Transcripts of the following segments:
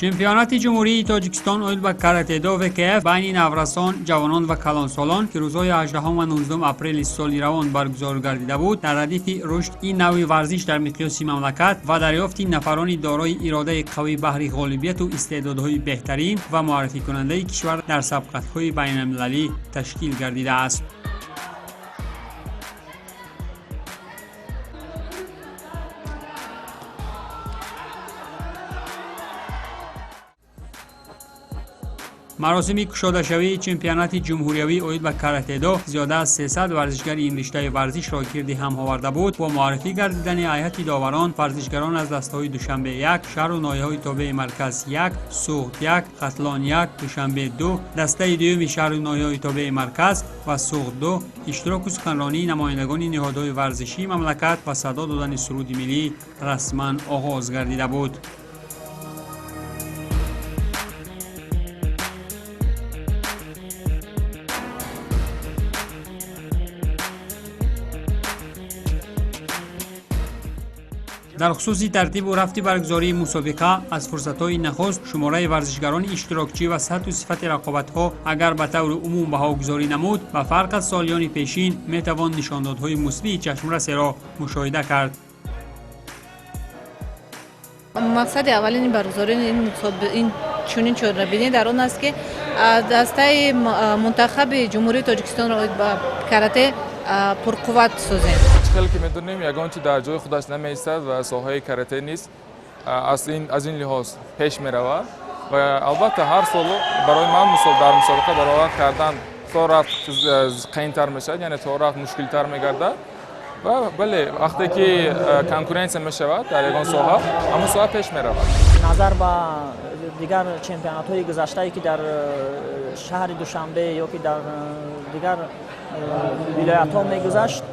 Чемпионати Ҷумҳурии Тоҷикистон оид ба каратедо ВКФ байни наврасон, ҷавонон ва калонсолон, ки рӯзҳои 18 ва 19 апрели соли равон баргузор гардида буд, дар радифи рушд ин навъи варзиш дар миқёси мамлакат ва дарёфти нафарони дорои иродаи қавӣ баҳри ғолибияту истеъдодҳои беҳтарин ва муаррификунандаи кишвар дар сабқатҳои байналмилалӣ ташкил гардидааст. Маросими кушодашавии чемпионати ҷумҳуриявӣ оид ба каратедо зиёда аз 300 варзишгари ин риштаи варзишро гирди ҳам оварда буд. Бо муаррифӣ гардидани ҳайати доварон, варзишгарон аз дастаҳои Душанбе 1, шаҳру ноҳияҳои тобеи марказ 1, Суғд 1, Хатлон 1, Душанбе 2, дастаи дуюми шаҳру ноҳияҳои тобеи марказ ва Суғд 2 иштироку суханронии намояндагони ниҳодҳои варзишии мамлакат ва садо додани суруди миллӣ расман оғоз гардида буд. Дар хусуси тартибу рафти баргузории мусобиқа аз фурсатҳои нахуст шумораи варзишгарони иштирокчӣ ва сатҳу сифати рақобатҳо агар ба таври умум баҳогузорӣ намуд, ба фарқ аз солиёни пешин метавон нишондодҳои мусбии чашмрасеро мушоҳида кард. Мақсади аввалини баргузории ин чунин чорабинӣ дар он аст, ки дастаи мунтахаби Ҷумҳурии Тоҷикистонро ба карате пурқувват созем. Хеле ки медонем, ягон чи дар ҷои худаш намеистад ва соҳаи карате низ аз ин лиҳоз пеш меравад ва албатта ҳар сол барои ман дар мусобиқа баровард кардан то рафт қийинтар мешавад, яъне то рафт мушкилтар мегардад. Ва бале, вақте ки конкуренсия мешавад дар ягон соҳа, ҳамон соҳа пеш меравад. Назар ба дигар чемпионатҳои гузаштае, ки дар шаҳри Душанбе ё ки дар дигар вилоятҳо мегузашт,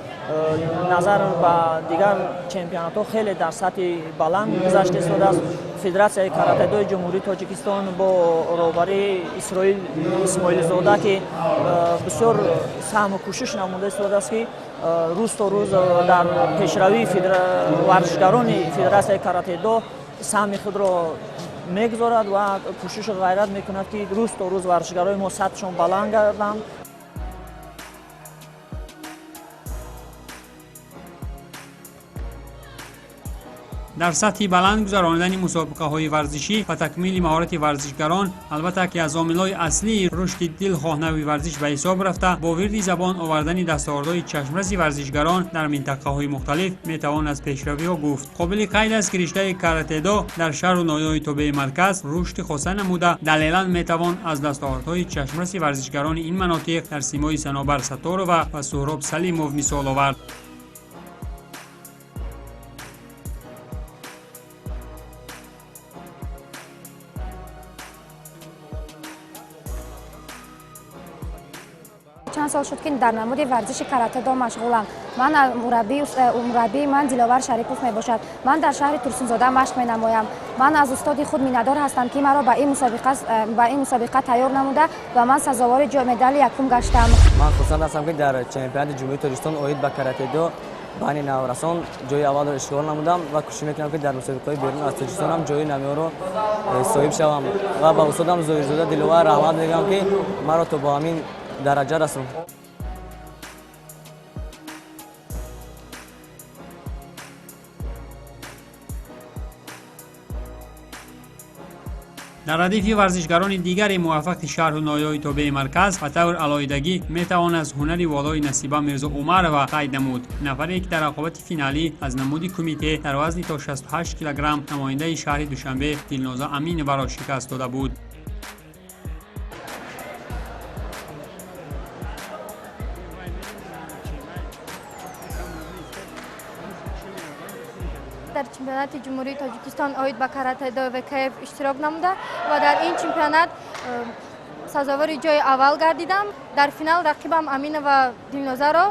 назар ба дигар чемпионатҳо хеле дар сатҳи баланд гузашта истодааст. Федератсияи каратедои Ҷумҳурии Тоҷикистон бо роҳбарии Исроил Исмоилзода, ки бисёр саҳму кӯшиш намуда истодааст, ки рӯз то рӯз дар пешравии варзишгарони Федератсияи каратедо саҳми худро мегузорад ва кӯшишу ғайрат мекунад, ки рӯз то рӯз варзишгарои мо сатҳшон баланд гарданд. Дар сатҳи баланд гузаронидани мусобиқаҳои варзишӣ ва такмили маҳорати варзишгарон албатта ки аз омилҳои аслии рушди дилхоҳ нави варзиш ба ҳисоб рафта, бо вирди забон овардани дастовардҳои чашмраси варзишгарон дар минтақаҳои мухталиф метавон аз пешравиҳо гуфт. Қобили қайд аст, ки риштаи каратедо дар шаҳру ноҳияҳои тобеи марказ рушди хоса намуда, далелан метавон аз дастовардҳои чашмраси варзишгарони ин манотиқ дар симои Санобар Сатторова ва Суҳроб Салимов мисол овард. Чанд сол шуд, ки дар намуди варзиши каратедо машғулам. Ман мураббии ман Диловар Шарипов мебошад. Ман дар шаҳри Турсунзода машқ менамоям. Ман аз устоди худ миннатдор ҳастам, ки маро ба ин мусобиқа тайёр намуда ва ман сазовори медали якум гаштам. Ман хурсанд ҳастам, ки дар чемпионати Ҷумҳурии Тоҷикистон оид ба каратедо байни наврасон ҷои аввалро ишғол намудам ва кӯшиш мекунам, ки дар мусобиқаҳои берун аз Тоҷикистон ҳам ҷои намёрро соҳиб шавам ва ба устодам Зоҳирзода Диловар раҳмат мегӯям, ки маро то ба ҳамин дараҷа расонд. Дар радифи варзишгарони дигари муваффақи шаҳру ноҳияҳои тобеи марказ ба тавр алоҳидагӣ метавон аз ҳунари волои Насиба Мирзо Умарова қайд намуд, нафаре ки дар рақобати финалӣ аз намуди кумите дар вазни то 68 килограмм намояндаи шаҳри Душанбе Дилноза Аминоваро шикаст дода буд. Дар чемпионати Ҷумҳурии Тоҷикистон оид ба каратедо ВКФ иштирок намуда ва дар ин чемпионат сазовори ҷои аввал гардидам. Дар финал рақибам Аминова Дилнозаро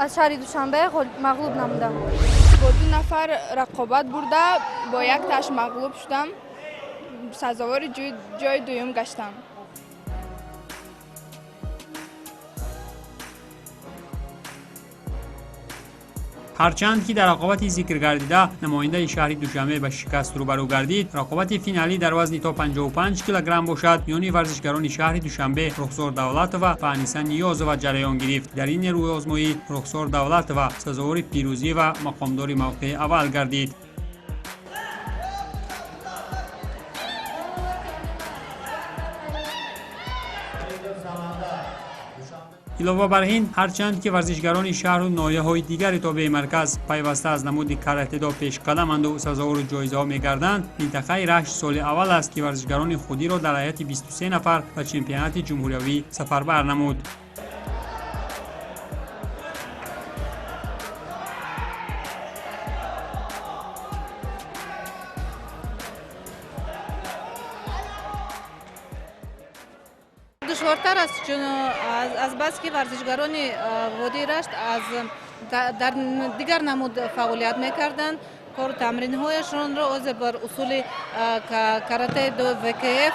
аз шаҳри Душанбе мағлуб намудам. Бо ду нафар рақобат бурда, бо як таш мағлуб шудам, сазовори ҷои дуюм гаштам. Ҳарчанд ки дар рақобати зикргардида намояндаи шаҳри Душанбе ба шикаст рӯбарӯ гардид, рақобати финалӣ дар вазни то 55 килограмм бошад миёни варзишгарони шаҳри Душанбе Рухсор Давлатова ва Аниса Ниёзова ҷараён гирифт. Дар ин нерӯозмоӣ Рухсор Давлатова сазовори пирӯзӣ ва мақомдори мавқеи аввал гардид. Илова бар ин, ҳарчанд ки варзишгарони шаҳру ноҳияҳои дигари тобеи марказ пайваста аз намуди каратедо пешқадаманду сазовору ҷоизаҳо мегарданд, минтақаи Рашт соли аввал аст, ки варзишгарони худиро дар ҳайати 23 нафар ба чемпионати ҷумҳуриявӣ сафарбар намуд. Душвортар аст, чун азбаски варзишгарони водии Рашт дар дигар намуд фаъолият мекарданд, кору тамринҳояшонро ҳозир бар усули карате до ВКФ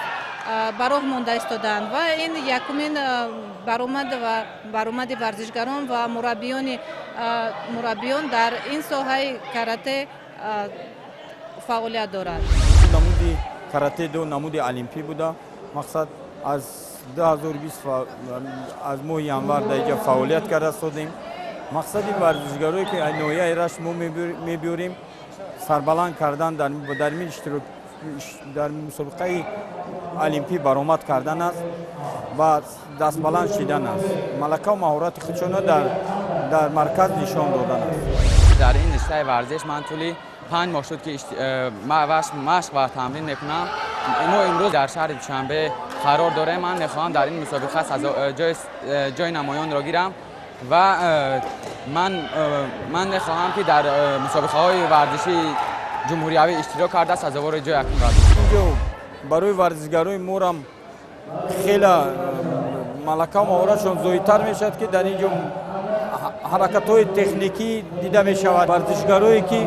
ба роҳ монда истоданд ва ин якумин баромад ва баромади варзишгарон ва мураббиён дар ин соҳаи карате фаъолият дорад. Намуди карате до намуди олимпӣ буда, мақсад аз 2020 аз моҳи январ дар инҷа фаъолият карда содем. Мақсади варзишгарое ки ноҳияи Рашт мо мебиёрем, сарбаланд кардан дар мусобиқаи олимпӣ баромад кардан аст ва дастбаланд шидан аст, малакаву маҳорати худшонро дар марказ нишон додан аст. Дар ин риштаи варзиш ман тӯли 5 моҳ шуд, ки машқ ва тамрин мекунам. Мо имрӯз дар шаҳри Душанбе қарор дорем. Ман мехоҳам дар ин мусобиқа ҷои намоёнро гирам ва ман мехоҳам, ки дар мусобиқаҳои варзишии ҷумҳуриявӣ иштирок карда сазовори ҷои якум гардам. Инҷо барои варзишгарои морам хеле малакаву маҳоратшон зоидтар мешавад, ки дар ин ҷо ҳаракатҳои техникӣ дида мешавад. Варзишгарое ки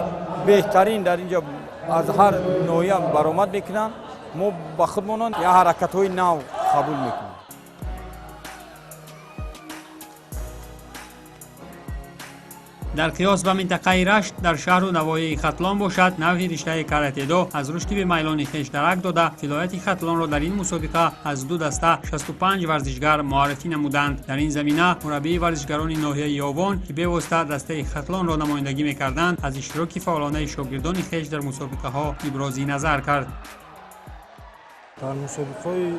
беҳтарин дар ин ҷо аз ҳар ноҳия баромад мекунанд, мо ба худмонон як ҳаракатҳои нав қабул мекунем. Дар қиёс ба минтақаи Рашт дар шаҳру навоҳии Хатлон бошад, навъи риштаи каратедо аз рушди бемайлони хеш дарак дода, вилояти Хатлонро дар ин мусобиқа аз ду даста 65 варзишгар муаррифӣ намуданд. Дар ин замина мураббии варзишгарони ноҳияи Ёвон, ки бевосита дастаи Хатлонро намояндагӣ мекарданд, аз иштироки фаъолонаи шогирдони хеш дар мусобиқаҳо ибрози назар кард. Дар мусобиқаҳои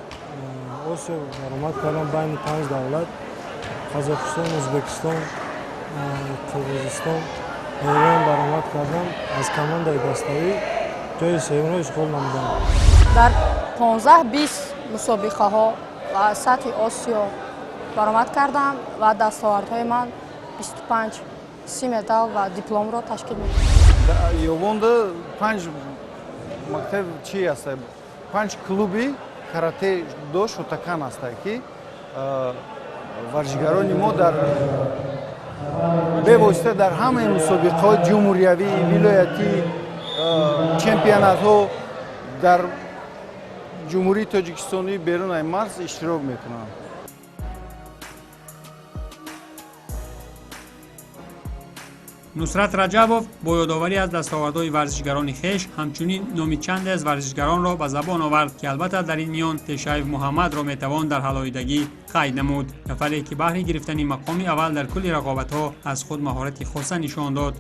Осиё баромад кардам байни 5 давлат: Қазоқистон, Ӯзбекистон, Қирғизистон, Эрон баромад кардам. Аз командаи даставӣ ҷои сеюмро ишғол намудам. Дар 15-20 мусобиқаҳо ва сатҳи Осиё баромад кардам ва дастовардҳои ман 25-30 медал ва дипломро ташкил медиҳад. Ёвонда 5 мактаб чи аст? 5 клуби карате до шотакан аст, ки варзишгарони мо дар бевосита дар ҳамаи мусобиқаҳои ҷумҳуриявӣ, вилоятӣ, чемпионатҳо дар Ҷумҳурии Тоҷикистонӣ берун аз марз иштирок мекунанд. Нусрат Раҷабов бо ёдоварӣ аз дастовардҳои варзишгарони хеш ҳамчунин номи чанде аз варзишгаронро ба забон овард, ки албатта дар ин миён Тешаев Муҳаммадро метавон дар ҳалоидагӣ қайд намуд, нафаре ки баҳри гирифтани мақоми аввал дар кулли рақобатҳо аз худ маҳорати хоса нишон дод.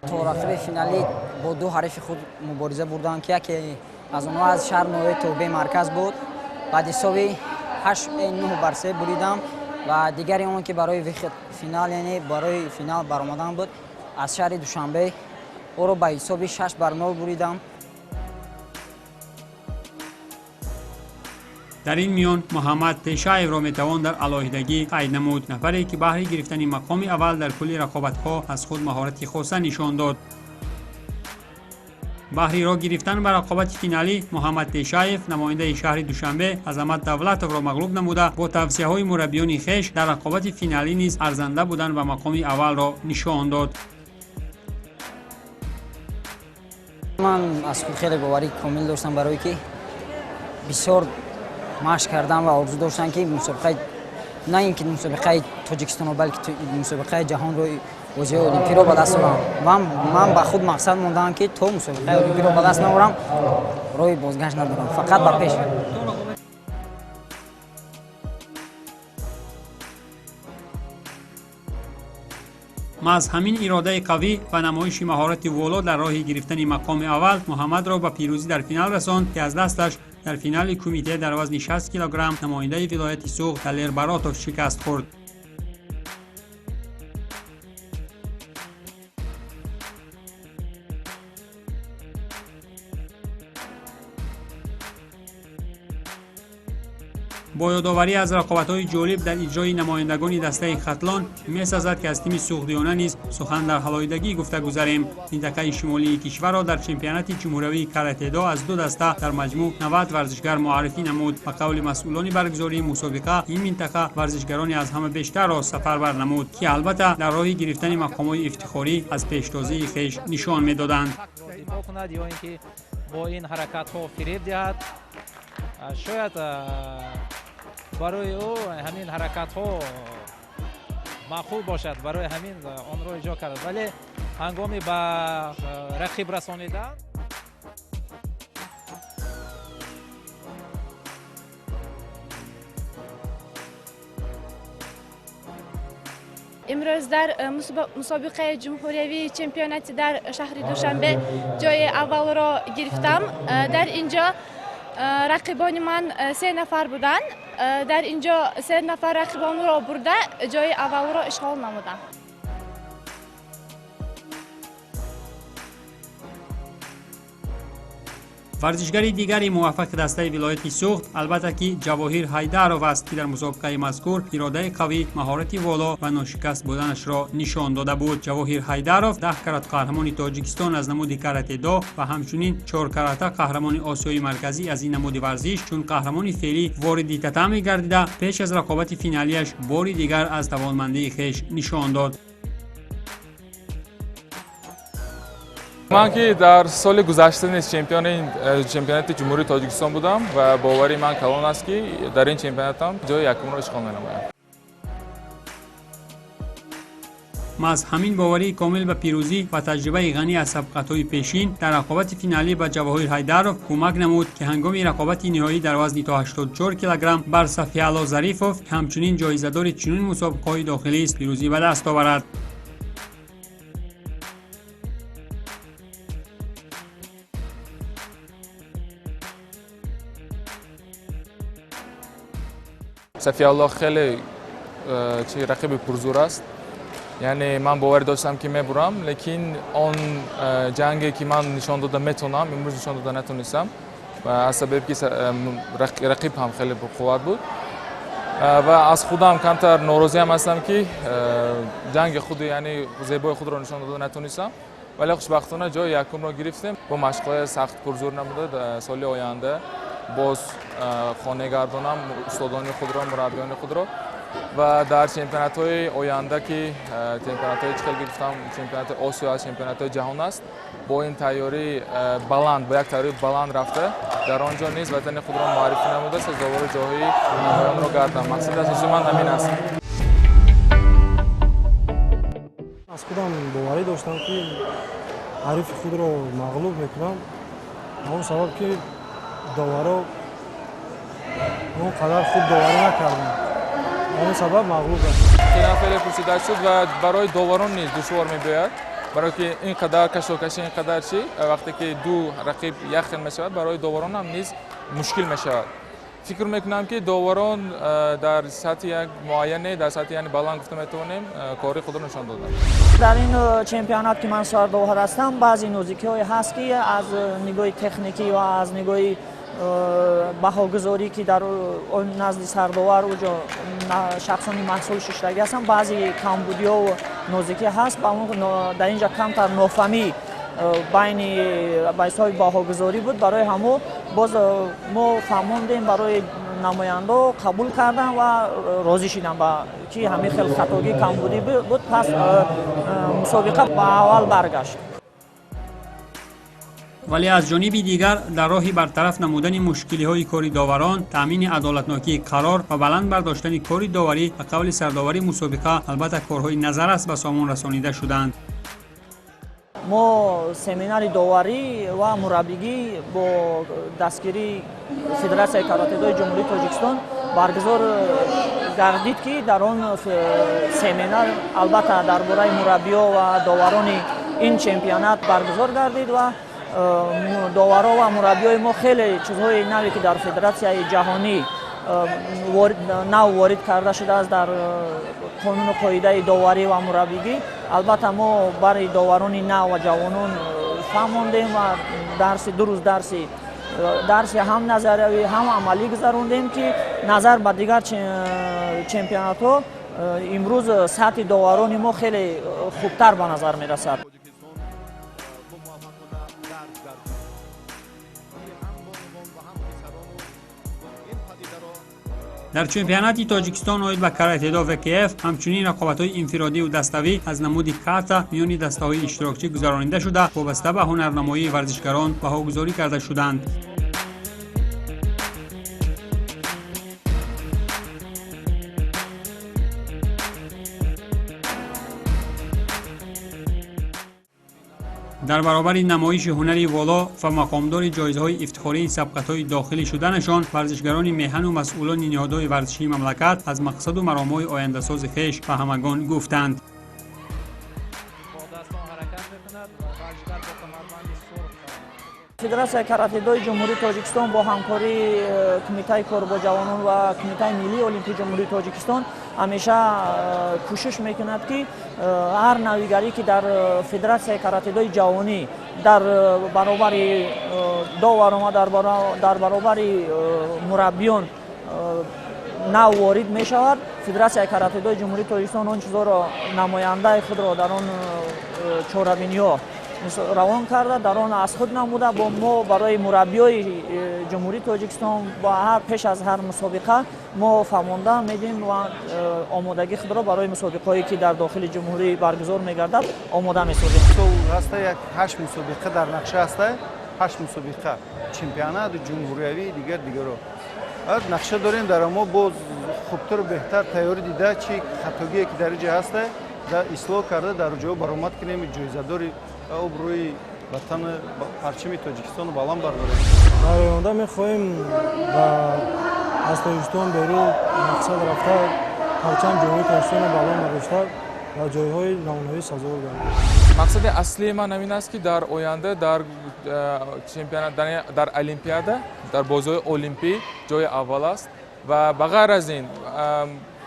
То рақиби финалӣ бо ду ҳарифи худ мубориза бурданд, ки яке аз онҳо аз шаҳр ноҳияи тобеи марказ буд. Баъд ҳисоби 8-9 бар 3 буридам ва дигари он ки барои финал, яъне барои финал баромадан буд, аз шаҳри Душанбе, ӯро ба ҳисоби 6 бар 0 буридам. Дар ин миён Муҳаммад Тешаевро метавон дар алоҳидагӣ қайд намуд, нафаре ки баҳри гирифтани мақоми аввал дар кулли рақобатҳо аз худ маҳорати хоса нишон дод. Баҳри роҳ гирифтан ба рақобати финалӣ Муҳаммад Тешаев намояндаи шаҳри Душанбе Азамат Давлатовро мағлуб намуда, бо тавсияҳои мураббиёни хеш дар рақобати финалӣ низ арзанда будан ва мақоми аввалро нишон дод. Ман аз худ хеле боварӣ комил доштам, барое ки бисёр машқ кардам ва орзу доштам, ки мусобиқаи, на ин ки мусобиқаи Тоҷикистонро, балки мусобиқаи ҷаҳонро, бозиҳои олимпиро ба даст орам. Ва ман ба худ мақсад мондам, ки то мусобиқаи олимпиро ба даст наорам, роҳи бозгашт надорам, фақат ба пеш. Маҳз ҳамин иродаи қавӣ ва намоиши маҳорати воло дар роҳи гирифтани мақоми аввал Муҳаммадро ба пирӯзӣ дар финал расонд, ки аз дасташ дар финали кумите дар вазни 60 килограмм намояндаи вилояти Суғд Далер Баротов шикаст хӯрд. Бо ёдоварӣ аз рақобатҳои ҷолиб дар иҷрои намояндагони дастаи Хатлон, месазад, ки аз тими суғдиёна низ сухан дар ҳалоидагӣ гуфта гузарем. Минтақаи шимолии кишварро дар чемпионати ҷумҳуриявии каратедо аз ду даста дар маҷмӯъ 90 варзишгар муаррифӣ намуд. Ба қавли масъулони баргузории мусобиқа, ин минтақа варзишгарони аз ҳама бештарро сафарбар намуд, ки албатта дар роҳи гирифтани мақомҳои ифтихорӣ аз пештозии хеш нишон медоданд. Ё ин ки бо ин ҳаракатҳо фиреб диҳад, шояд барои ӯ ҳамин ҳаракатҳо маъқул бошад, барои ҳамин онро иҷро кард, вале ҳангоми ба рақиб расонидан. Имрӯз дар мусобиқаи ҷумҳуриявии чемпионати дар шаҳри Душанбе ҷои аввалро гирифтам. Дар ин ҷо рақибони ман се нафар буданд. Дар ин ҷо се нафар рақибонро бурда, ҷои аввалро ишғол намудам. Варзишгари дигари муваффақи дастаи вилояти Суғд албатта ки Ҷавоҳир Ҳайдаров аст, ки дар мусобиқаи мазкур иродаи қавӣ, маҳорати воло ва ношикаст буданашро нишон дода буд. Ҷавоҳир Ҳайдаров 10 карат қаҳрамони Тоҷикистон аз намуди каратедо ва ҳамчунин 4 карата қаҳрамони Осиёи Марказӣ аз ин намуди варзиш, чун қаҳрамони феълӣ вориди татами гардида, пеш аз рақобати финалиаш бори дигар аз тавонмандии хеш нишон дод. Ман ки дар соли гузашта низ чемпионати Ҷумҳурии Тоҷикистон будам ва бовари ман калон аст, ки дар ин чемпионатам ҷои якумро ишғол менамоям. Маҳз ҳамин боварии комил ба пирӯзӣ ва таҷрибаи ғанӣ аз сабқатҳои пешин дар рақобати финалӣ ба Ҷавоҳир Ҳайдаров кӯмак намуд, ки ҳангоми рақобати ниҳоӣ дар вазни то 84 килограмм бар Сафиалло Зарифов, ки ҳамчунин ҷоизадори чунин мусобиқаҳои дохилист, пирӯзӣ ба даст оварад. Сафиалло хеле рақиби пурзур аст. Яъне ман боварӣ доштам, ки мебурам, лекин он ҷанге, ки ман нишон дода метавонам, имрӯз нишон дода натонистам, аз сабаби ки рақиб ҳам хеле пурқувват буд ва аз худам камтар норозиам ҳастам, ки ҷанги худи, яъне зебои худро нишон дода натонистам, вале хушбахтона ҷои якумро гирифтем. Бо машқҳои сахт пурзур намуда, соли оянда боз қонеъ гардонам устодони худро, мураббиёни худро ва дар чемпионатҳои оянда, ки чемпионатҳои чӣ хел гирифтам, чемпионати Осиё аст, чемпионатҳои ҷаҳон аст, бо ин тайёрии баланд, бо як тайёрии баланд рафта, дар он ҷо низ ватани худро муаррифӣ намуда, сазовори ҷойҳои намоёнро гардам. Мақсади асосии ман ҳамин аст. Аз худам боварӣ доштам, ки ҳарифи худро мағлуб мекунам, он сабаб ки доваро он қадар хуб доварӣ накардам, он сабаб мағлуб гаштам. Финал хеле пурсида шуд ва барои доварон низ душвор мебиёяд, барое ки ин қадар кашокашӣ, ин қадар чӣ, вақте ки ду рақиб як хел мешавад, барои доварон ҳам низ мушкил мешавад. Фикр мекунам, ки доварон дар сатҳи як муайяне, дар сатҳи яъне баланд гуфта метавонем, кори худро нишон доданд. Дар ин чемпионат, ки ман сардовар ҳастам, баъзе нозикиҳое ҳаст, ки аз нигоҳи техникӣ ва аз нигоҳи баҳогузорӣ, ки дар он назди сардовар уҷо шахсони маҳсул шиштагӣ ҳастанд, баъзе камбудиҳову нозикӣ ҳаст. Ба он дар ин ҷо камтар нофаҳмӣ байни ба ҳисоби баҳогузорӣ буд. Барои ҳамо боз мо фаҳмондем, барои намояндао қабул кардам ва розӣ шидам, ба ки ҳамин хел хатогӣ, камбудӣ буд. Пас мусобиқа ба аввал баргашт. Вале аз ҷониби дигар дар роҳи бартараф намудани мушкилиҳои кори доварон, таъмини адолатнокии қарор ва баланд бардоштани кори доварӣ ба қавли сардовари мусобиқа албатта корҳои назаррас ба сомон расонида шуданд. Мо семинари доварӣ ва мураббигӣ бо дастгирии Федератсияи каратедои Ҷумҳурии Тоҷикистон баргузор гардид, ки дар он семинар албатта дар бораи мураббиё ва доварони ин чемпионат баргузор гардид ва доваро ва мураббиёи мо хеле чизҳои наве, ки дар федератсияи ҷаҳонӣ нав ворид карда шудааст дар қонуну қоидаи доварӣ ва мураббигӣ, албатта мо барои доварони нав ва ҷавонон фаҳмондем ва дарси ду рӯз дарси ҳам назариявӣ ҳам амалӣ гузарондем, ки назар ба дигар чемпионатҳо имрӯз сатҳи доварони мо хеле хубтар ба назар мерасад. Дар чемпионати Тоҷикистон оид ба каратедо ВКФ ҳамчунин рақобатҳои инфиродиву даставӣ аз намуди ката миёни дастаҳои иштирокчӣ гузаронида шуда, вобаста ба ҳунарнамоии варзишгарон баҳогузорӣ карда шуданд. Дар баробари намоиши ҳунари воло ва мақомдори ҷоизаҳои ифтихории сабқатҳои дохилӣ шуданашон, варзишгарони меҳану масъулони ниҳодҳои варзишии мамлакат аз мақсаду маромҳои ояндасози хеш ба ҳамагон гуфтанд. Федератсияи каратедои Ҷумҳурии Тоҷикистон бо ҳамкории Кумитаи кор бо ҷавонон ва Кумитаи миллии олимпии Ҷумҳурии Тоҷикистон ҳамеша кӯшиш мекунад, ки ҳар навигарӣ, ки дар федератсияи каратедои ҷавонӣ дар баробари доварон ва дар баробари мураббиён нав ворид мешавад, Федератсияи каратедои Ҷумҳурии Тоҷикистон он чизҳоро намояндаи худро дар он чорабиниҳо равон карда, дар он аз худ намуда, бо мо барои мураббиёи Ҷумҳурии Тоҷикистон бо ҳар пеш аз ҳар мусобиқа мо фаҳмонда медиҳем ва омодагии худро барои мусобиқаҳое, ки дар дохили ҷумҳурӣ баргузор мегардад, омода месозем. Сол ҳаста як 8 мусобиқа дар нақша ҳаста, 8 мусобиқа чемпионат ҷумҳуриявӣ дигар дигаро нақша дорем. Дар мо боз хубтару беҳтар тайёрӣ дида, чи хатогие ки дар инҷа ҳаста ислоҳ карда, дар ҷо баромад кунем, ҷоизадори обрӯи ватану парчами Тоҷикистону баланд бардорем. Дар оянда мехоҳем аз Тоҷикистон берун мақсад рафта, парчами Ҷумҳурии Тоҷикистону баланд бардошта ва ҷойҳои намунавӣ сазовор гардем. Мақсади аслии ман ҳамин аст, ки дар оянда дар чемпионат, дар олимпиада, дар бозиҳои олимпӣ ҷои аввал аст ва ба ғайр аз ин,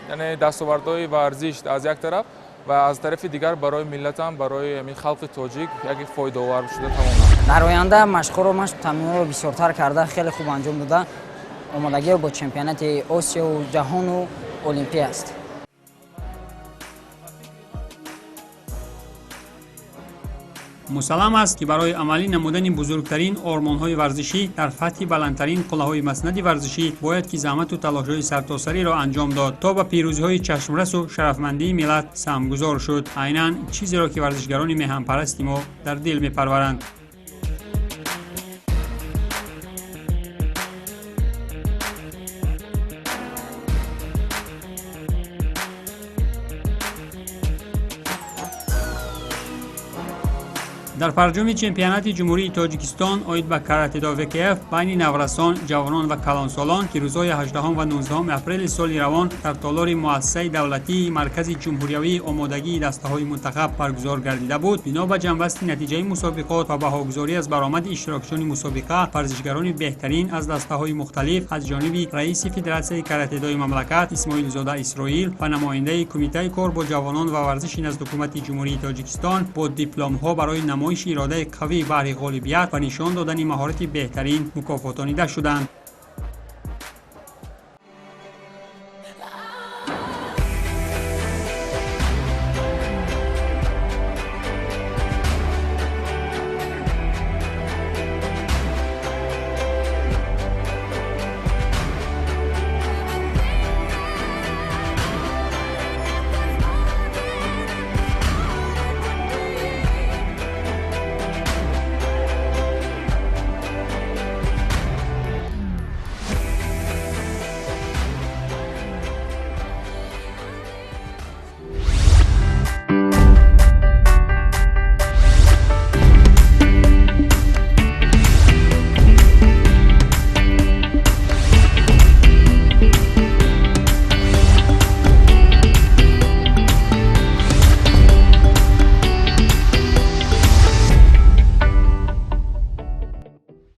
яъне дастовардҳои варзиш аз як тараф ва аз тарафи дигар барои миллатам, барои ҳамин халқи тоҷик яке фоидаовар шуда тавонам. Дар оянда машқҳоро, машқ тамринҳоро бисёртар карда, хеле хуб анҷом дода, омодагиро бо чемпионати Осиёву ҷаҳону олимпӣ аст. Мусаллам аст, ки барои амалӣ намудани бузургтарин ормонҳои варзишӣ дар фатҳи баландтарин қуллаҳои маснади варзишӣ бояд ки заҳмату талошҳои сартосариро анҷом дод, то ба пирӯзиҳои чашмрасу шарафмандии миллат саҳмгузор шуд. Айнан чизеро, ки варзишгарони меҳанпарасти мо дар дил мепарваранд. Дар фарҷоми чемпионати Ҷумҳурии Тоҷикистон оид ба каратедо ВКФ байни наврасон, ҷавонон ва калонсолон, ки рӯзҳои 18 ва 19 апрели соли равон дар толори муассисаи давлатии Маркази ҷумҳуриявии омодагии дастаҳои мунтахаб баргузор гардида буд, бино ба ҷамъбасти натиҷаи мусобиқот ва баҳогузорӣ аз баромади иштирокчиёни мусобиқа, варзишгарони беҳтарин аз дастаҳои мухталиф аз ҷониби раиси Федератсияи каратедои мамлакат Исмоилзода Исроил ва намояндаи Кумитаи кор бо ҷавонон ва варзиши назди ҳукумати Ҷумҳурии Тоҷикистон бо дипломҳо барои намоиши иродаи қавӣ баҳри ғолибият ва нишон додани маҳорати беҳтарин мукофотонида шуданд.